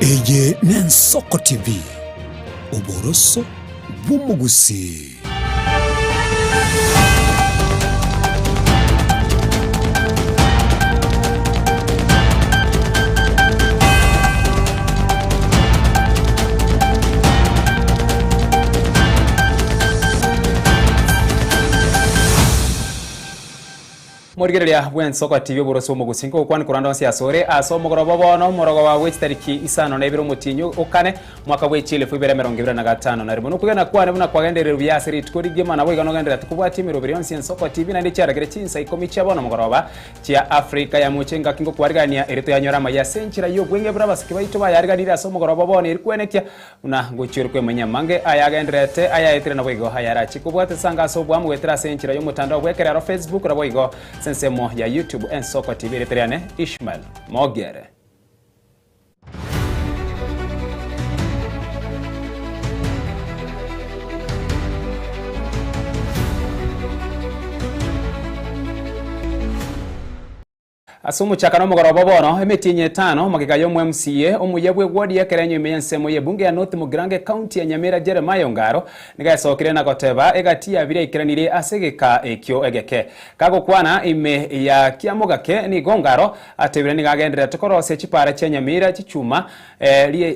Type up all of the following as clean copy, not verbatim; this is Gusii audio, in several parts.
Eye n'Ensoko TV, oboroso bw'omogusii. Morigereria bw'ensoko TV oboroso bw'omogusi nkogokwana korande onsi asore ase omogoroba bono omorogoba bwe chitariki isano na ibere omotienyi o kane mwaka bwe chielfu ibere emerongo ebere na gatano na rimo. Nokwegena kwane buna kwagenderire buya ase rituko rigima naboigo nogendererete kobwatia emeroberi yonsi y'ensoko TV naende chiaragere chinsa ikomi chia bono mogoroba chia Africa ya mocha engaki ngokwarigania ere toyanyore amaya ase enchera y'obweng'e buna abasike baito bayariganirie ase omogoroba bono eri kwenekia Buna ngochia ore kwemanyia amange ayagendererete, ayaetire naboigo ayarachie kobwata esango ase oboamo goetera ase enchera y'omotandao bw'ekerero Facebook naboigo ase ensemo ya YouTube Ensoko TV erieta riane Ishmael Mogere. Ase omochakano omogoroba bono, emetienyi etano magega y'omo-MCA omuya bw'eward y'ekerenyo ime y'ensemo y'ebunge ya North Mugirango ecounty ya Nyamira Jeremiah Ongaro nigo esokire na goteba egati ya biria aikeranirie ase egeka ekio egeke. Kagokwana ime ya Kiamogake nigo Ongaro atebire nigo agendererete korosia chipara chia Nyamira chichuma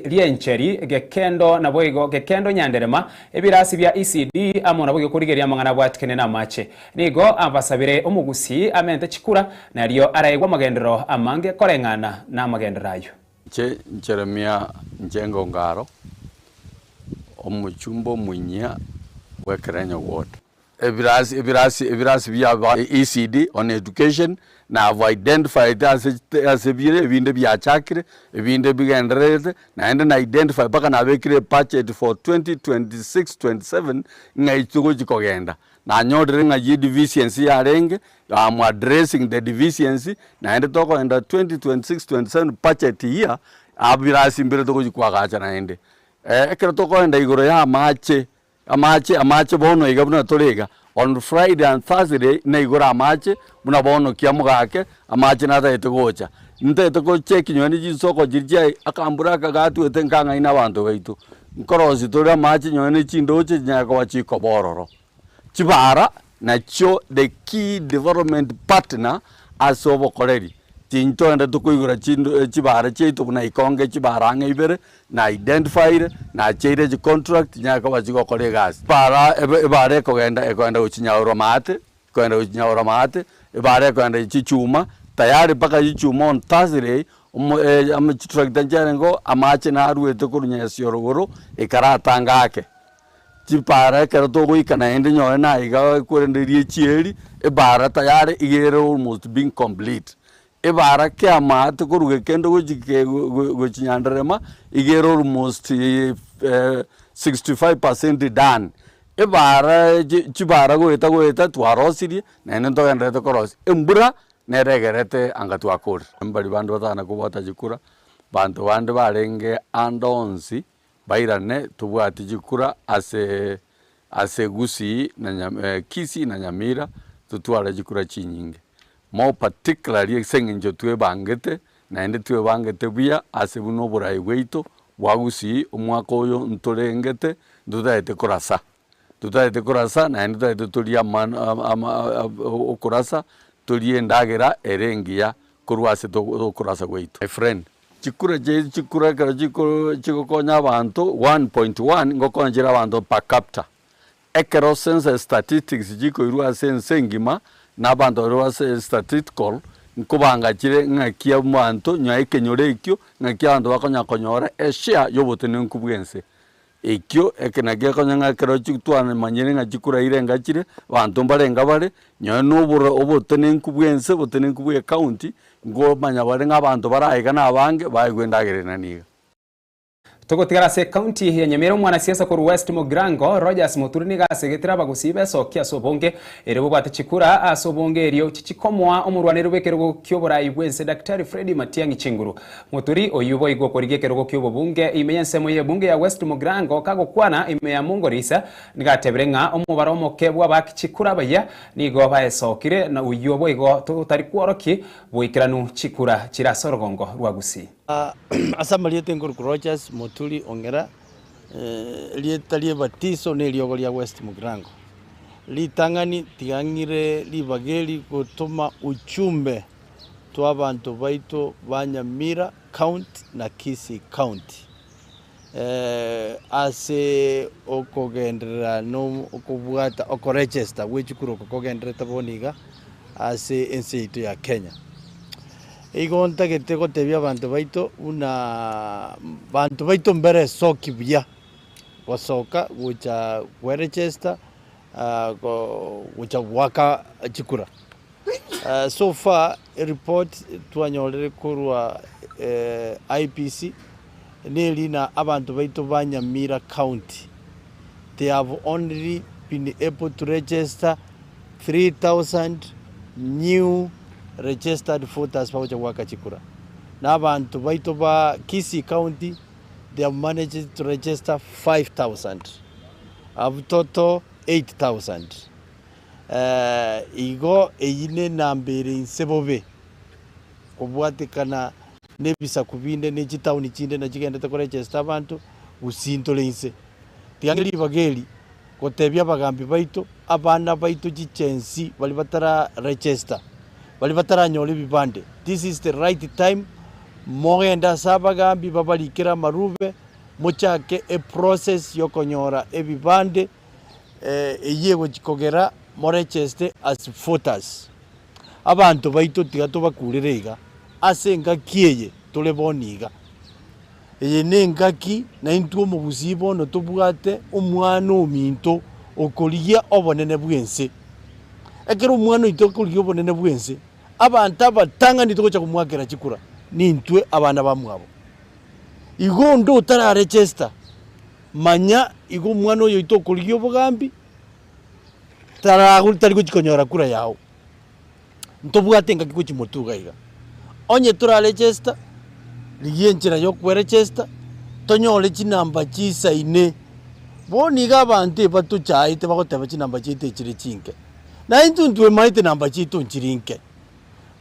riencheri Gekendo naboigo Gekendo Nyanderema ebirasi bia ECD amo naboigo korigereria amang'ana abwatikene namache. Nigo abasabire omogusii amente chikura, nario araegwe amagenderero amange koreng'ana namagenderero ayio. Inche Jeremia Njenga Ongaro, omochumba omoinyia bw'Ekerenyo Ward. Ebirasi ebirasi ebirasi bia ba ECD on education na have identified ase ase bire ebinde biachakire, ebinde bigendererete, naende na identify mpaka nabekire ebudget for 2026 27 ng'a togochi kogenda. Nanyorire ng'a ye deficiency yarenge, I am addressing the deficiency, naende tokoenda 2026 27 budget year, abirasi mbire togochi koagacha naende. Ekero tokoenda igoro ya amache, amache amache bono iga buna tore iga, on Friday and Thursday naigore amache, buna bono kiamogake, amache natagete gocha. Ntagete go check nonye ne chinsoko chiria chiaye, akambura aka gatwete nkang'aina abanto baito. Nkorosia tore amache nonye ne chindoche chinyare koba chikoba ororo. Chibara nachio the key development partner ase obokoreri, tintogenda tokoigora chindo chibara chiaito buna ikonge chibara ang'e ibere, na identifyire, nacheire chicontract chinyare koba chigokora egasi. Ebara ebe ebara ekogenda ekogenda gochia nyaurwa maate, ekogenda gochia nyaurwa maate, ebara ekogenda chichuma, tayari mpaka chichuma on Thursday, omo amo chitractor nchiarenge oo, amache narwete korwa Nyasio rogoro, ekaratanga ake. Chipara ekero togoika naende nyore naiga korende rie chieri, ebara tayari iga ere almost being complete. Ebara kiamaate korwa gekendo gochi ke gochi Nyanderema, iga ere almost 65% done. Ebara chi chibara goeta goeta twarosirie, naende ntogendererete korosia. Embura nere egerete anga twakorire. Mbari bande batana kobwata chikura, banto bande barenge ande onsi bairane tobwati chikura ase ase Gusii na Nya Kisii na Nyamira totware chikura chinyinge. More particularly ase eng'encho twebangete naende twebangete buya ase buna oborai bwaito bwa Gusii omwaka oyo ntorengete ntotagete korasa, ntotagete korasa naende ntotagete torie ama ama okorasa torie endagera ere engiya korwa ase okorasa gwaito. My friend. Chikura chiaito chikura ekero chiko chigokonya abanto 1.1 ngokonya chire abanto per capita. Ekero census statistics chikoirwa ase ense engima, na abanto baria base statistical, nkobanga chire ng'aki abanto nyuma ekenyoro ekio, ng'aki abanto bakonya konyora eshare ya obotenenku bwa ense. Ekio eke nakio gekonya ng'a ekero chi twamanyire ng'a chikura irenga chire, abanto mbarenga bare, nonye na oboro obotenenku bwa ense, obotenenku bwa ecounty, nkomanya bare ng'a abanto bare aiga na abange, baegwe endagera ere niga. Togotigara ase ekaunti ya Nyamira, omwanasiasa korwa West Mugirango, Rogers Muturi nigo asegetire abagusii besokia ase obonge erio bobwate chikura ase obonge erio chichikomoa omorwaneri bw'ekerogo ki'oborai bw'ense Daktari Freddy Matiang'i chinguru. Muturi oyio boigo okorigia ekerogo ki'obobunge ime y'ensemo y'ebunge ya West Mugirango kagokwana ime ya Mungorisa nigo atebire ng'a omobaro omoke bw'abaaki chikura abayia nigo baesokire na oyio boigo totari kworoki boikeranu chikura chire ase orogongo rwa Gusii. Ase amarieta enkoruku Rogers Muturi Ong'era, erieta ri'ebatiso na eriogo ria West Mugirango. Ritang'ani tiga ng'ire ribaga eri gotoma ujumbe to abanto baito ba Nyamira County na Kisii County ase okogenderera na okobwata okoregister gwe chikura oko kogendererete bono iga ase ense yaito ya Kenya. Igo ntagete gotebia abanto baito buna banto baito mbere esoki buya, gosoka gocha kweregister gocha goaka chikura. So far ereport twanyorire korwa IEBC neri ng'a abanto baito ba Nyamira county they have only been able to register 3000 new registered voters bagocha goaka chikura. Na abanto baito ba Kisii county they have managed to register 5000 abwo total 8000. Igo eyio nenamba ere inse bobe, kobwatekana nebisaku binde ne chitaoni chinde na chigendete koregister abanto, gose intore inse. Tiga ng'e ribaga eri gotebia abagambi baito, abana baito chichensi baria batara register, baria bataranyora ebibande, this is the right time mogende ase abagambi babarikere amarube, mochake eprocess yokonyora ebibande. Eyio egochia kogera moregeste as voters. Abanto baito tiga tobakurere iga, ase engaki eye tore bono iga. Eye ne engaki naintwe omogusii bono tobwate omwana ominto okorigia obonene bw'ense. Ekero omwana oito akorigia obonene bw'ense, abanto abatang'ani togocha komoakera chikura nintwe abana bamwabo. Igo onde otararegesta. Manya igo omwana oyo oito okorigia obogambi tarago tari gochia konyora kura yao. Ntobwate engaki gochia motwe iga iga. Onye toraregester, rigia enchera ya okweregester, tonyore chinamba chisaine. Bono iga abanto ebatochaete bagoteba chinamba chiaito echire chinke. Na intwe ntwemaete namba chiaito nchiri nke.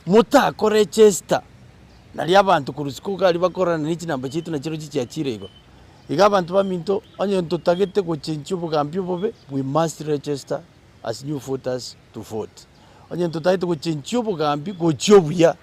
Motakoregester, nario abanto korwa isiko iga aria bakororana ne chinamba chiaito nachirochio chiachire igo. Iga abanto baminto, onye ntotagete gochenchia obogambi obobe, we must register as new voters to vote. Onye ntotagete gochenchia obogambi gochia obuya.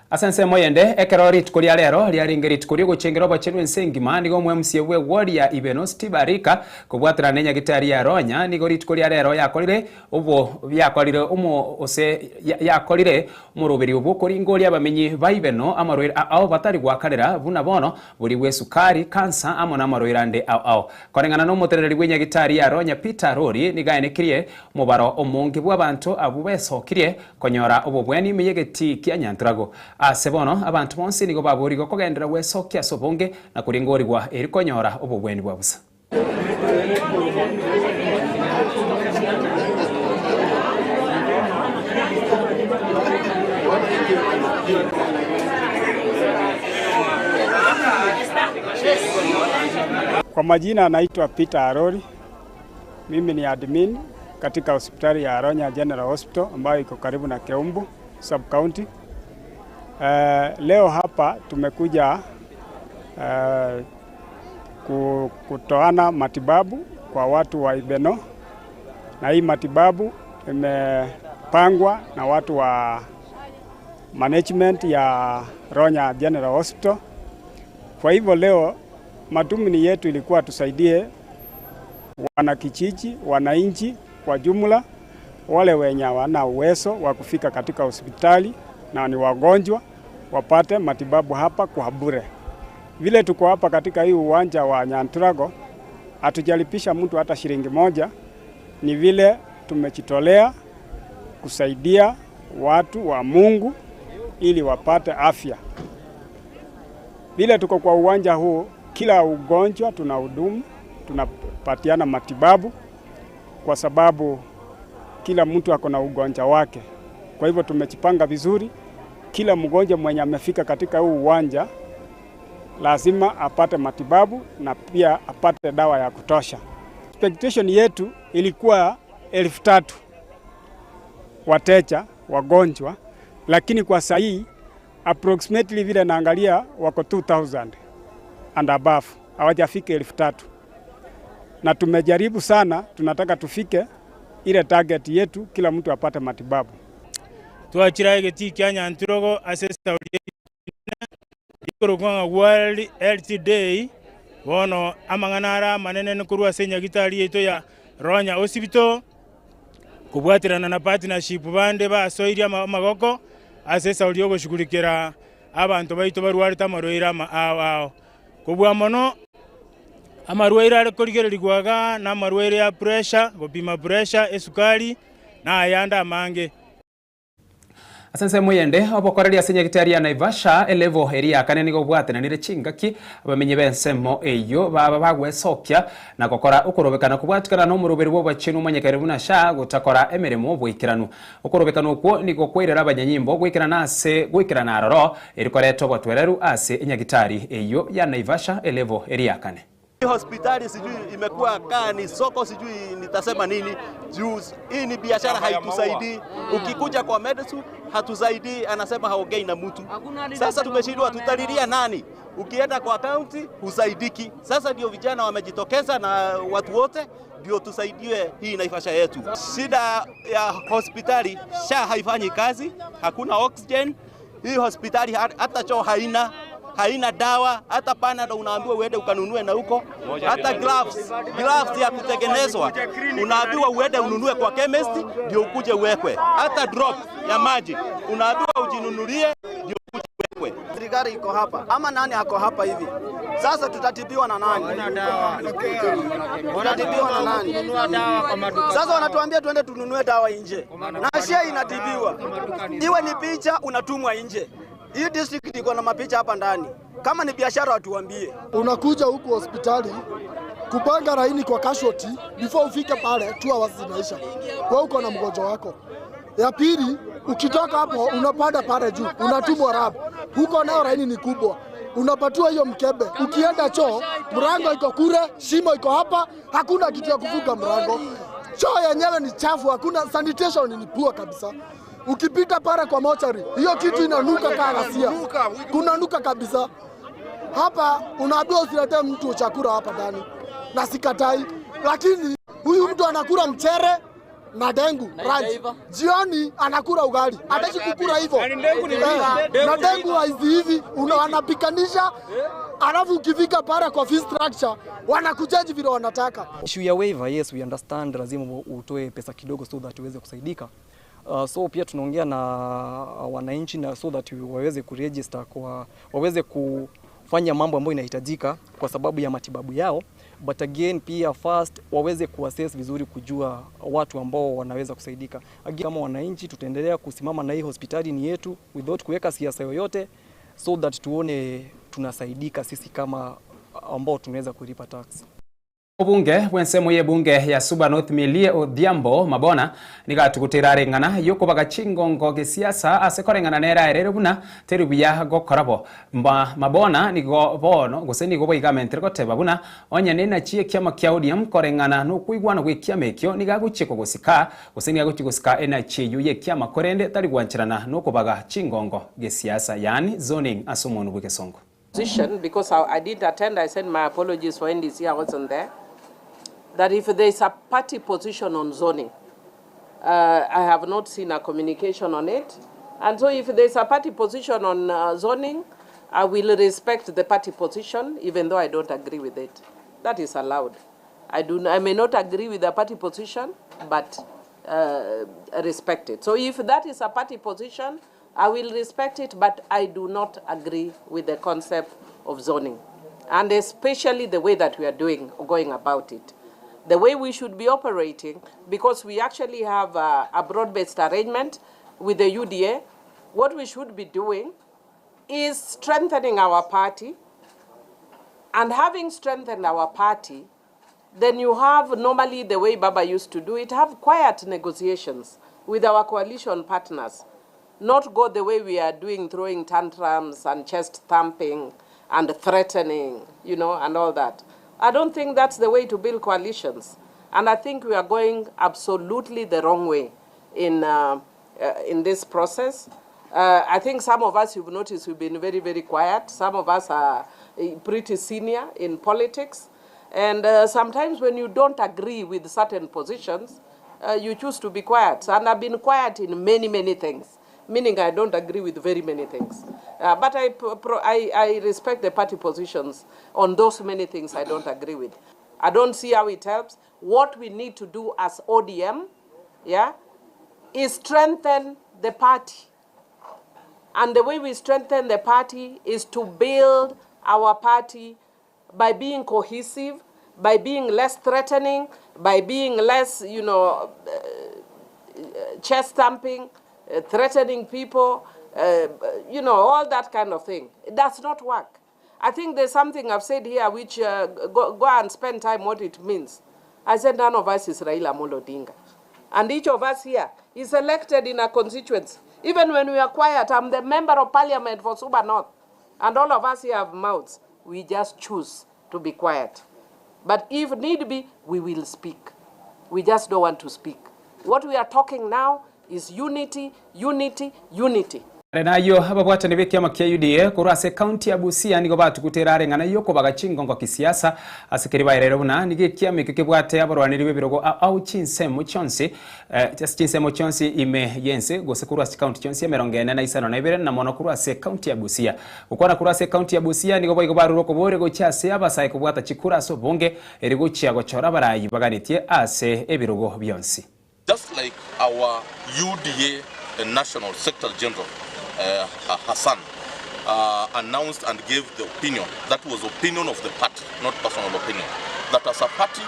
Ase ensemo eyende, ekero rituko ria rero riarenge rituko ri'ogochengera obochenu ense engima, nigo omwemsie bw'egwori ya Ibeno Steve Arika kobwaterana nenyagitari ya Ronya, nigo rituko ria rero yakorire obo yakorire omo ose yakorire omoroberio bw'okoringoria abamenyi ba Ibeno amarwaire ao batari goakanera buna bono Boria bw'esukari, kansa, amo namarwaire ande ao ao. Koreng'ana nomoteneneri bw'enyagitari ya Ronya Peter Arori nigo aenekirie omobaro omonge bw'abanto abwo besokirie konyora obobweni ime y'egetii kia Nyanturago. Ase bono abanto bonsi nigo baborigwe kogenderera gwesokia ase obonge na koringorigwa eri konyora obobweni bwa bosa. Kwa majina naitwa Peter Arori. Mimi ni admin katika hospitali ya Aronya General Hospital ambayo iko karibu na Keumbu sub county. Uh, leo hapa tumekuja uh, kutoana matibabu kwa watu wa Ibeno, na hii matibabu imepangwa na watu wa management ya Ronya General Hospital. Kwa hivyo leo madhumuni yetu ilikuwa tusaidie wanakijiji, wananchi kwa jumla, wale wenye hawana uwezo wa kufika katika hospitali na ni wagonjwa wapate matibabu hapa kwa bure. Vile tuko hapa katika hii uwanja wa Nyanturago, hatujalipisha mtu hata shilingi moja, ni vile tumejitolea kusaidia watu wa Mungu ili wapate afya. Vile tuko kwa uwanja huu, kila ugonjwa tunahudumu, tunapatiana matibabu kwa sababu kila mtu ako na ugonjwa wake. Kwa hivyo tumejipanga vizuri, kila mgonjwa mwenye amefika katika huu uwanja lazima apate matibabu na pia apate dawa ya kutosha. Expectation yetu ilikuwa 3000 wateja wagonjwa, lakini kwa saa hii Approximately vile naangalia wako 2000 and above, hawajafika 3000 na tumejaribu sana, tunataka tufike ile target yetu, kila mtu apate matibabu. Twachire egetii kia Nyantirogo ase esauri yaito ikorokwa ng'a World Health Day, bono amang'ana are amanene nikorwa ase enyagitari yaito ya Ronya Hospital, kobwaterana na partnership bande basoirie amagoko ase esauri yogoshughulikera abanto baito barwarete amarwaire ama ao ao. Kobua mono, amarwaire are korigererigwa iga namarwaire ya pressure, gopima pressure, esukari, na ayande amange. Ase ensemo eyende, obokoreri ase nyagitari ya Naivasha, elevel eria ya kane nigo bwatenenire chingaki abamenyi b'ensemo eyio baba bagwesokia na gokora okorobekana kobwatikana nomoroberi bw'obochenu omanyekere buna SHA gotakora emeremo boikeranu. Okorobekana okwo nigo kwairera abanyanyimbo goikerana ase goikerana aroro eri koreta obotwereru ase enyagitari eyio ya Naivasha elevel eria ya kane. Hii hospitali sijui imekuwa kaa ni soko, sijui nitasema nini juu hii ni biashara haitusaidii. Ukikuja kwa medicine hatusaidii, anasema haongei na mtu. Sasa tumeshindwa, tutalilia nani? Ukienda kwa county husaidiki. Sasa ndio vijana wamejitokeza na watu wote ndio tusaidie hii Naivasha yetu. Shida ya hospitali SHA haifanyi kazi, hakuna oxygen. Hii hospitali hata choo haina, haina dawa, hata Panadol unaambiwa uende ukanunue na huko, hata gloves, gloves ya kutengenezwa unaambiwa uende ununue kwa chemist ndio ukuje uwekwe, hata drop ya maji unaambiwa ujinunulie ndio ukuje uwekwe. Serikali iko hapa ama nani ako hapa hivi? Sasa tutatibiwa na nani? Tutatibiwa na nani? Sasa wanatuambia tuende tununue dawa nje, na shia inatibiwa, iwe ni picha unatumwa nje. Hii district iko na mapicha hapa ndani. Kama ni biashara watuambie. Unakuja huku hospitali kupanga laini kwa casualty, before ufike pale 2 hours zinaisha, wewe uko na mgonjwa wako. Ya pili, ukitoka hapo unapanda pale juu, unatumwa lab, huko nao laini ni kubwa, unapatiwa hiyo mkebe. Ukienda choo, mlango iko kule, shimo iko hapa, hakuna kitu ya kufunga mlango. Choo yenyewe ni chafu, hakuna sanitation, ni poor kabisa. Ukipita pale kwa mochari, hiyo kitu inanuka kaa ghasia, kunanuka kabisa. Hapa unaambiwa usiletee mtu chakula hapa ndani, na sikatai, lakini huyu mtu anakula mchere na dengu lunch, jioni anakula ugali, hataki kukula hivyo na dengu haizi hivi, wanapikanisha, alafu ukifika pale kwa fee structure wanakujaji vile wanataka. Issue ya waiver, yes we understand, lazima utoe pesa kidogo so that uweze kusaidika. So pia tunaongea na wananchi na so that waweze kuregister kwa waweze kufanya mambo ambayo inahitajika kwa sababu ya matibabu yao, but again pia first waweze kuassess vizuri kujua watu ambao wanaweza kusaidika. Again, kama wananchi tutaendelea kusimama na hii hospitali ni yetu without kuweka siasa yoyote, so that tuone tunasaidika sisi kama ambao tunaweza kulipa tax. Obunge bw'ensemo y'ebunge ya Suba North Milie Odhiambo Mabona nigatugutera areng'ana yokobaga chingongo gesiasa ase koreng'ana nera erere buna teri buya gokorabo mba Mabona nigo bono gose nigo boigamentere goteba buna onye nenachi ekiama kia ODM koreng'ana nokoigwana gwa ekiama ekio nigagochia kogosika gose nigagochia gosika enachi eywo ya ekiama korende tari gwancherana nokobaga chingongo gesiasa yaani zoning ase omonwe bwa egesongo. Position, because I didn't attend, I sent my apologies for NDC, I wasn't there, that if there is a party position on zoning, I have not seen a communication on it. And so if there is a party position on zoning, I will respect the party position, even though I don't agree with it. That is allowed. I, do, I may not agree with the party position, but respect it. So if that is a party position, I will respect it, but I do not agree with the concept of zoning, and especially the way that we are going about it. The way we should be operating, because we actually have a broad-based arrangement with the UDA, what we should be doing is strengthening our party, and having strengthened our party, then you have normally the way Baba used to do it, have quiet negotiations with our coalition partners, not go the way we are doing, throwing tantrums and chest thumping and threatening, I don't think that's the way to build coalitions. And I think we are going absolutely the wrong way in this process. Uh, I think some of us, you've noticed, we've been very, very quiet. Some of us are eh, pretty senior in politics. And uh, sometimes when you don't agree with certain positions, uh, you choose to be quiet. And I've been quiet in many, many things, meaning I don't agree with very many things. Uh, but I, pro, I, I respect the party positions on those many things I don't agree with. I don't see how it helps. What we need to do as ODM, yeah, is strengthen the party. And the way we strengthen the party is to build our party by being cohesive, by being less threatening, by being less, you know, uh, chest thumping, uh, threatening people, uh, you know, all that kind of thing. It does not work. I think there's something I've said here which uh, go, go and spend time what it means. I said none of us is Raila Amolo Odinga. And each of us here is elected in a constituency. Even when we are quiet, I'm the member of parliament for Suba North. And all of us here have mouths. We just choose to be quiet. But if need be, we will speak. We just don't want to speak. What we are talking now is unity, unity, unity. Are nayio ababwatani b'ekiama kia UDA korwa ase ekaunti ya Busia nigo batugutera are eng'ana y'okobaga chingongo kisiasa ase keria baereire buna nigo ekiama ekio kebwate abarwaneri b'ebirogo ao ao chinsemo chionsi ase chinsemo chionsi ime y'ense gose korwa ase chikaunti chionsi emerongo ene na isano na ibere na mono korwa ase ekaunti ya Busia. Gokwana korwa ase ekaunti ya Busia nigo boigo barure okoboria gochia ase abasae kobwata chikura ase obonge erio gochia gochora abarayi baganetie ase ebirogo bionsi. Just like our UDA National Secretary General uh, Hassan uh, announced and gave the opinion, that was opinion of the party, not personal opinion, that as a party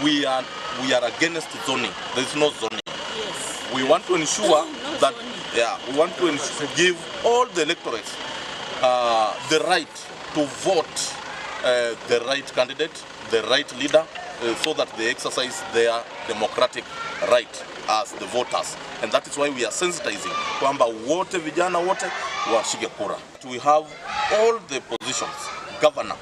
we are, we are against zoning. There is no zoning. Yes. We want to ensure no that zoning. yeah, we want to, ensure, to give all the electorates uh, the right to vote uh, the right candidate, the right leader, uh, so that they exercise their democratic right as the voters. And that is why we are sensitizing kwamba wote vijana wote washike kura. We have all the positions. Governor,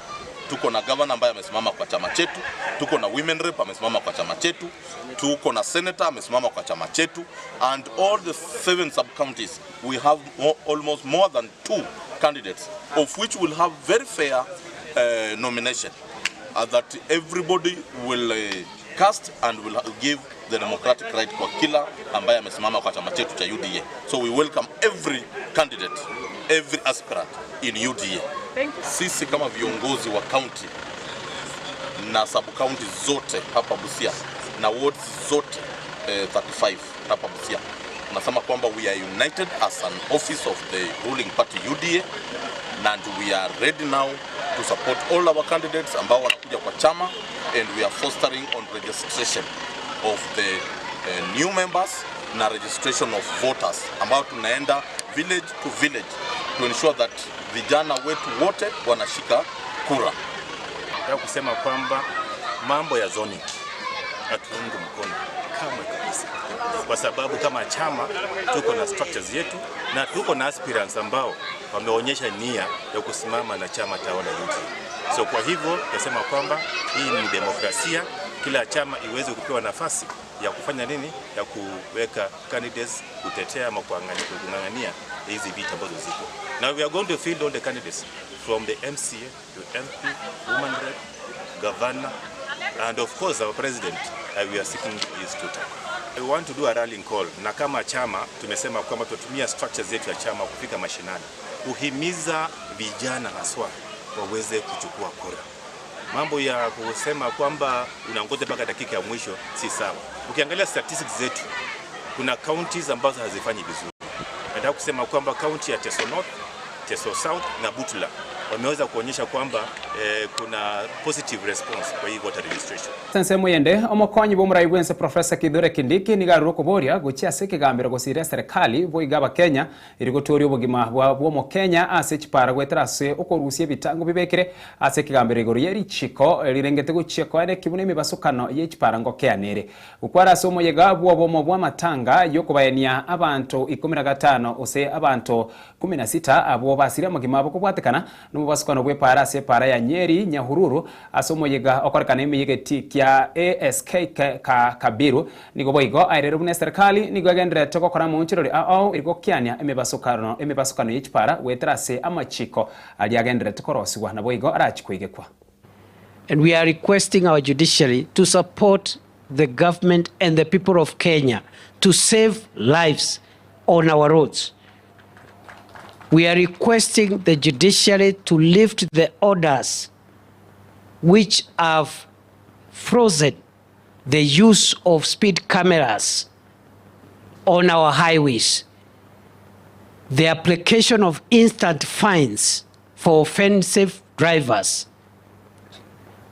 tuko na governor ambaye amesimama kwa chama chetu, tuko na women rep amesimama kwa chama chetu, tuko na senator amesimama kwa chama chetu, and all the seven sub counties we have more, almost more than two candidates of which will have very fair uh, nomination uh, that everybody will uh, cast and will give the democratic right kwa kila ambaye amesimama kwa chama chetu cha UDA. So we welcome every candidate, every aspirant in UDA. Thank you. Sisi kama viongozi wa county na sub county zote hapa Busia na wards zote eh, 35 hapa Busia tunasema kwamba we are united as an office of the ruling party UDA and we are ready now to support all our candidates ambao wanakuja kwa chama and we are fostering on registration of the uh, new members na registration of voters ambao tunaenda village to village to ensure that vijana wetu wote wanashika kura. Nataka kusema kwamba mambo ya zoning hatuungi mkono kamwe kabisa, kwa sababu kama chama tuko na structures yetu na tuko na aspirants ambao wameonyesha nia ya kusimama na chama tawala UDA. So kwa hivyo nasema kwamba hii ni demokrasia, kila chama iweze kupewa nafasi ya kufanya nini, ya kuweka candidates, kutetea ama kung'ang'ania hizi viti ambazo ziko. Now we are going to field all the candidates from the MCA to MP, woman rep, governor, and of course our president uh, we are seeking his two term. We want to do a rallying call, na kama chama tumesema kwamba tutatumia structures zetu ya chama kufika mashinani kuhimiza vijana haswa waweze kuchukua kura. Mambo ya kusema kwamba unangoja mpaka dakika ya mwisho si sawa. Ukiangalia statistics zetu, kuna counties ambazo hazifanyi vizuri. Nataka kusema kwamba county ya Teso North, Teso South na Butula wameweza kuonyesha kwamba eh, kuna positive response kwa hii voter registration. Ase ensemo eyende, omokonyi bw'omorai bw'ense Professor Kithure Kindiki nigo arure okoboria gochia ase ekegambero gosiria eserekali boigo abakenya erio gotoria obogima bwa bw'omokenya ase chipara goetera ase okorusia ebitango bibekire ase ekegambero igoro ye richiko rirengete gochia koeneki buna emebasokano ye chipara ngokeanere. Gokwara ase omoyega bw'obomo bw'amatanga y'okobaenia abanto ikomi na gatano ose abanto kumi na sita abwo. basirie amagima abo kobwatekana nomobasukano bw'epaara ase epaara ya Nyeri, Nyahururu ase omoyega okorekana ime y'egetii kia ASK Kabiru. Nigo boigo aererwe buna eserekari nigo egendererete gokora amaonchorori ao eri gokiania emebasukano emebasukano ye chipara goetera ase amachiko aria agendererete korosigwa naboigo arachie koigekwa. And we are requesting our judiciary to support the government and the people of Kenya to save lives on our roads. We are requesting the judiciary to lift the orders which have frozen the use of speed cameras on our highways, the application of instant fines for offensive drivers.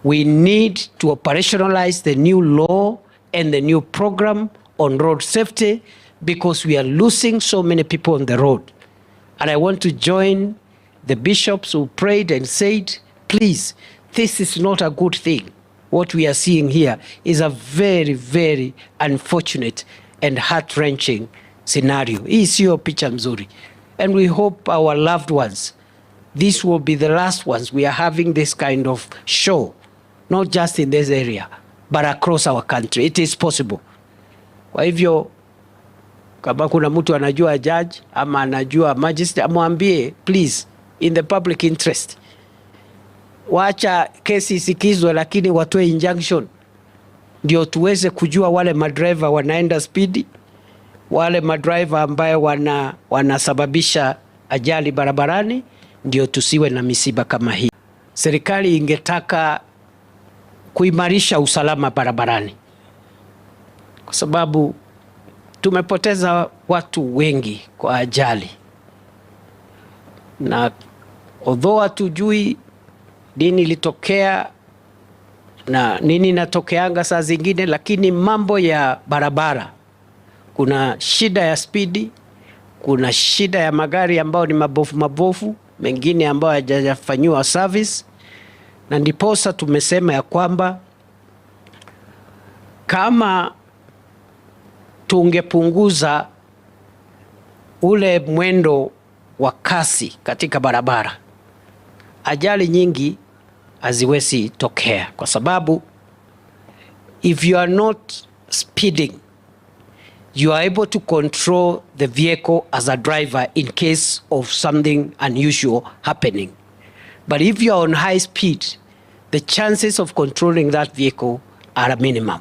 We need to operationalize the new law and the new program on road safety because we are losing so many people on the road. And I want to join the bishops who prayed and said, please, this is not a good thing. What we are seeing here is a very, very unfortunate and heart-wrenching scenario. Hii siyo picha mzuri. And we hope our loved ones, this will be the last ones we are having this kind of show, not just in this area, but across our country. It is possible. Kwa hivyo kama kuna mtu anajua judge ama anajua magistrate, amwambie please, in the public interest, wacha kesi isikizwe, lakini watoe injunction ndio tuweze kujua wale madriver wanaenda spidi, wale madriver ambayo wana wanasababisha ajali barabarani, ndio tusiwe na misiba kama hii. Serikali ingetaka kuimarisha usalama barabarani kwa sababu tumepoteza watu wengi kwa ajali, na although hatujui nini ilitokea na nini inatokeanga saa zingine, lakini mambo ya barabara, kuna shida ya spidi, kuna shida ya magari ambayo ni mabofu mabofu, mengine ambayo hayajafanyiwa service, na ndiposa tumesema ya kwamba kama tungepunguza ule mwendo wa kasi katika barabara, ajali nyingi haziwezi tokea, kwa sababu if you are not speeding you are able to control the vehicle as a driver in case of something unusual happening. But if you are on high speed, the chances of controlling that vehicle are minimum.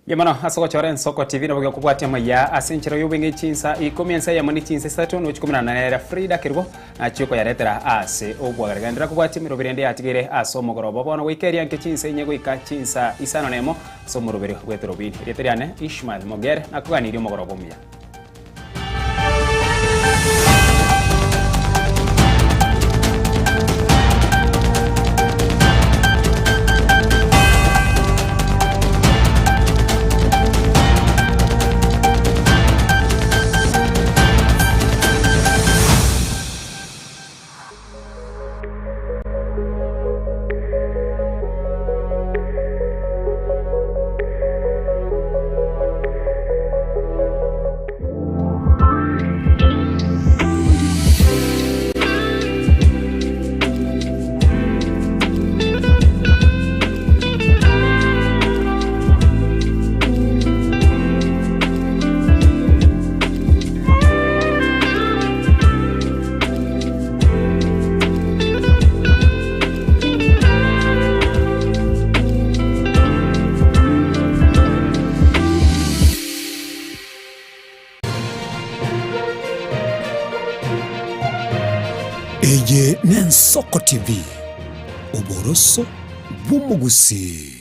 Mbuya mono ase ogochora Ensoko TV nabo gekobwatia amaya ase enchera y'obweng'e chinsa ikomi ensa eyemo ne chinsa isato nochi komerana nere Frida Kerubo nachie okoyaretera ase obwagare. Genderera kobwatia emeroberi ende yatigeire ase omogoroba bono goika eria nke chinsa inye goika chinsa isano nemo ase omoroberi bw'etorobini. Erieta riane Ishmael Mogere nakoganirie omogoroba omuya. Eye n'Ensoko TV, oboroso bw'omogusii.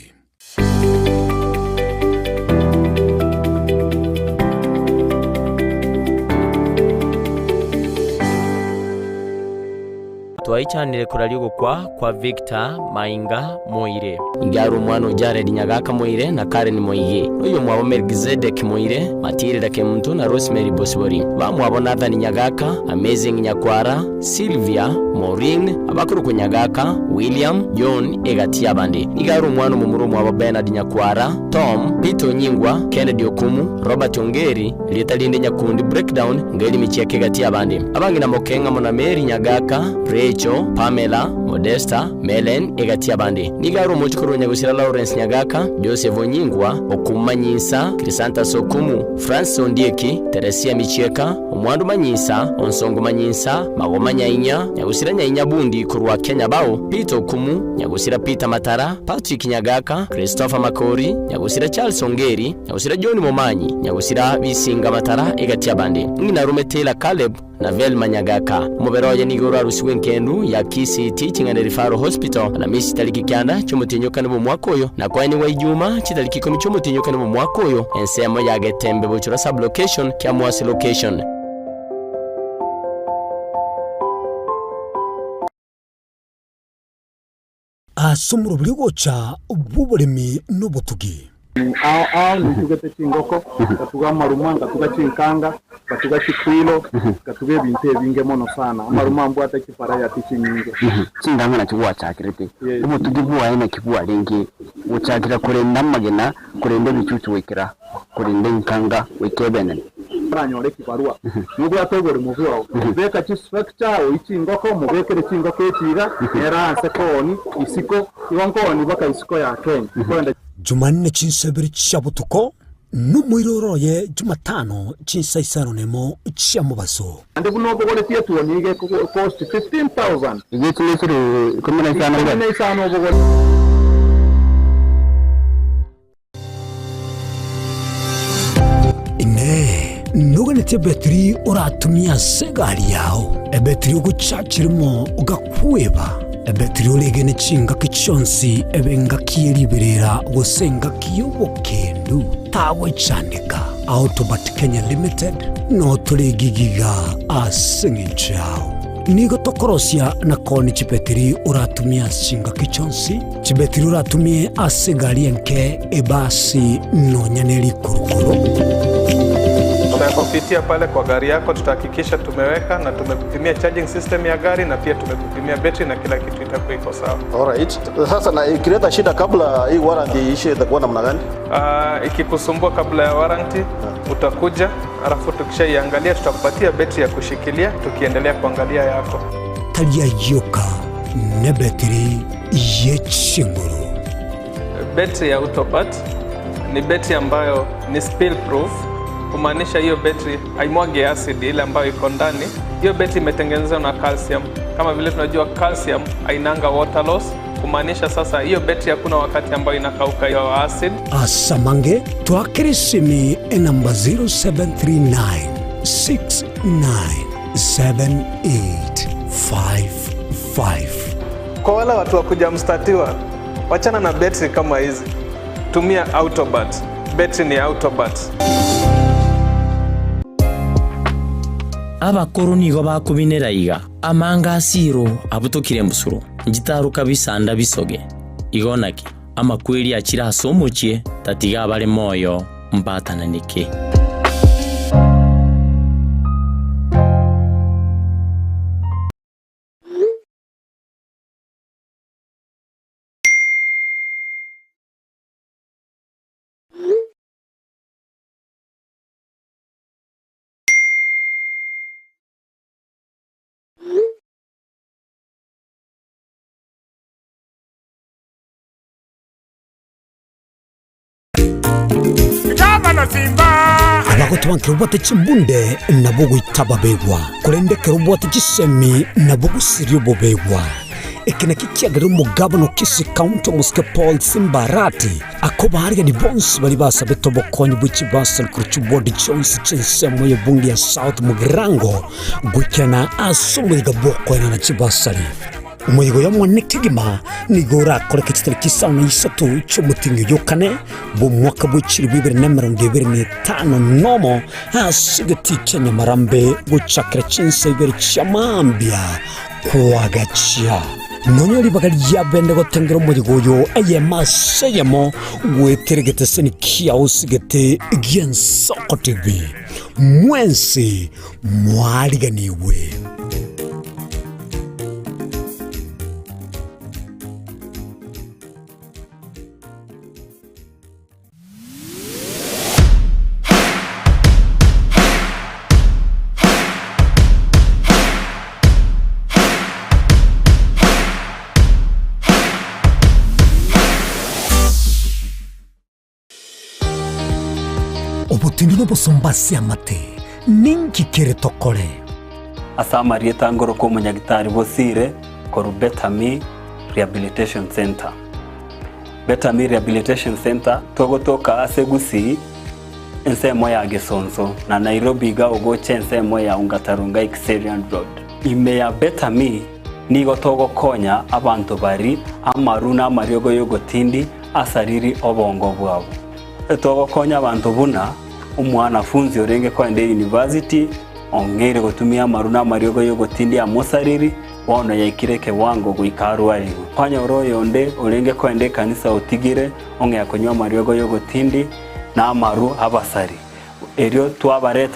Twaichanire koraria ogokwa kwa Victor Mainga Moire. Nigo are omwana o Jared Nyagaka Moire na Karen Moigi, na oyomwabo Melkizedek Moire, Matilda Kemunto na Rosemary Bosibori. Bamwabo Nathan Nyagaka, Amazing Nyakwara, Sylvia, Maureen, abakorokwa Nyagaka, William, John, egati y'abande. Nigo are omwana omomura omwabo Bernard Nyakwara, Tom, Peter Onyingwa, Kennedy Okumu, Robert Ongeri, Erieta rinde Nyakundi Breakdown, Ngeri Michieka egati y'abande. Abang'ina Mokeng'a amo na Mary Nyagaka, Rachel, Pamela, Modesta, Melen, egati y'abande. Nigo are omochokoro o Nyagusira Lawrence Nyagaka, Joseph Onyingwa, Okumu Manyisa, Chrysanthus Okumu, Francis Ondieki, Teresia Michieka, Omwandu Manyisa, Onsongo Manyisa, Magoma Nyainya, Nyagusira Nyainya Bundi korwa Kenyabao, Peter Okumu, Nyagusira Peter Matara, Patrick Nyagaka, Christopher Makori, Nyagusira Charles Ongeri, Nyagusira John Momanyi, Nyagusira Bisinga Matara egati y'abande, ng'ina Rume Taylor Caleb na Velma Nyagaka. Omobere oye nigo orarusigwe enkendu ya Kisii Teaching and Referral Hospital Alamisi chitariki kianda chi'omotienyi-okane bw'omwaka oyo, na koenigwa Ijuma chitariki ikomi chi'omotienyi-okane bw'omwaka oyo, ensemo ya Getembe Bochura Sub-location, Kiamwasi Location. Ase omoroberi ogocha bw'oboremi na obotugi. Ao ao nintugete chingoko, ngatuga amaruma, ngatuga chinkanga, ngatuga chikwilo, ngatuga ebinto ebinge mono sana. Amaruma mbwate chivarayati chinyinge. Chinkanga nachio gwachakirete, obotugi bwaye naki bwarenge gochakera korenda amagena, korenda ebichuchu goikera korenda enkanga goika ebenene. Oranyore ekibarua, nobwate oboremo bwao, beka chistructure, oyie chingoko, mobekere chingoko echi iga, nere ase kooni isiko, igo nkooni mpaka isiko ya Kenya. Korende. Jumanne chinsa ibere chia botuko, na omoiroro oye Jumatano chinsa isano nemo chia mobaso. Naende buna obogoretie etuoni iga ekost 15,000. Iga echi nechire 15 Ikomi na isano obogori. Inee! Noganetie ebetiri oratumie ase egari yao? Ebetiri ogochachirimo ogakweba? Ebetiri oregene chingaki chionsi ebe engaki ye riberera gose engaki y'obokendu? Tagochandeka. Autobat Kenya Limited notore egigiga ase eng'encho yao. Nigo tokorosia na koonia chibetiri oratumie ase chingaki chionsi. Chibetiri oratumie ase egari enke, ebasi, nonya ne rikurukuru. Tutakupitia pale kwa gari yako, tutahakikisha tumeweka na tumekupimia charging system ya gari na pia tumekupimia betri na kila kitu itakuwa iko sawa. Alright. Sasa na ikileta shida kabla hii warranty iishe itakuwa namna gani? Uh, ikikusumbua kabla ya warranty utakuja, alafu tukishaiangalia tutakupatia betri ya kushikilia tukiendelea kuangalia yako. Tari ayio ka nebetiri ye chinguru. Betri ya Autobat ni betri ambayo ni spill proof, kumaanisha hiyo betri haimwagi acid ile ambayo iko ndani. Hiyo betri imetengenezwa na calcium. Kama vile tunajua calcium hainanga water loss, kumaanisha sasa hiyo betri hakuna wakati ambayo inakauka hiyo acid. Asamange twakere esimi enamba 0739 697855. Kwa wale watu wa kuja mstatiwa, wachana na betri kama hizi, tumia Autobat. Betri ni Autobat. Abakoro nigo bakobinera iga, Amanga asiro abutokire embusuro, nchitaruka bisanda bisoge. Igo naki amakweri achire ase omochie, tatiga abare moyo mbatananeke. Abagotu ba nkero obwate chimbunde nabo goita babegwa, korende ekero obwate chisemi nabo gosiria obobegwa. Eke nakio kiagerire omogabana o Kisii County omosike Paul Simba Arati akobaarigania bonsi baria basabete obokonyi bwe chibasari korwa chiward chionsi chi'ensemo y'ebunge ya South Mugirango goikerana ase omoyega bw'okoenana chibasari. Omoyega oyo omonene kegima nigo orakoreke chitariki isano na isato chi'omotienyi oyo o kane bw'omwaka bwe chilifu ibere na emerongo ebere na etano nomo ase egetii kia Nyamarambe gochakera chinsa ibere chia mambia. Kwagachia nonya ribaga ria bene gotengera omoyega oyo eyemo ase eyemo goetera egeteseni kiao osigete gi'Ensoko TV. Mwensi mwariganigwe. Obotindi nobosomba ase amate, ninki kere tokore? Ase amarieta ngoroka omonyagitari Bosire korwa Betami Rehabilitation Centre. Betami Rehabilitation Centre togotoka ase Gusii ensemo ya Gesonso na Nairobi iga ogocha ensemo ya Ongata Rongai Kiserian Road. Ime ya Betami nigo togokonya abanto bari amaru na amariogo yogotindi asariri obongo bwabo. Togokonya abanto buna omwanafunzi orenge koenda eyunivasiti ong'eire gotumia amaru na amariogo y'ogotindi amosariri, bono yaikire ekewango goika arwarigwe. Kwanyora oyonde orenge koenda ekanisa otigire ong'ea konywa amariogo y'ogotindi na amaru abasari. Erio twabareta.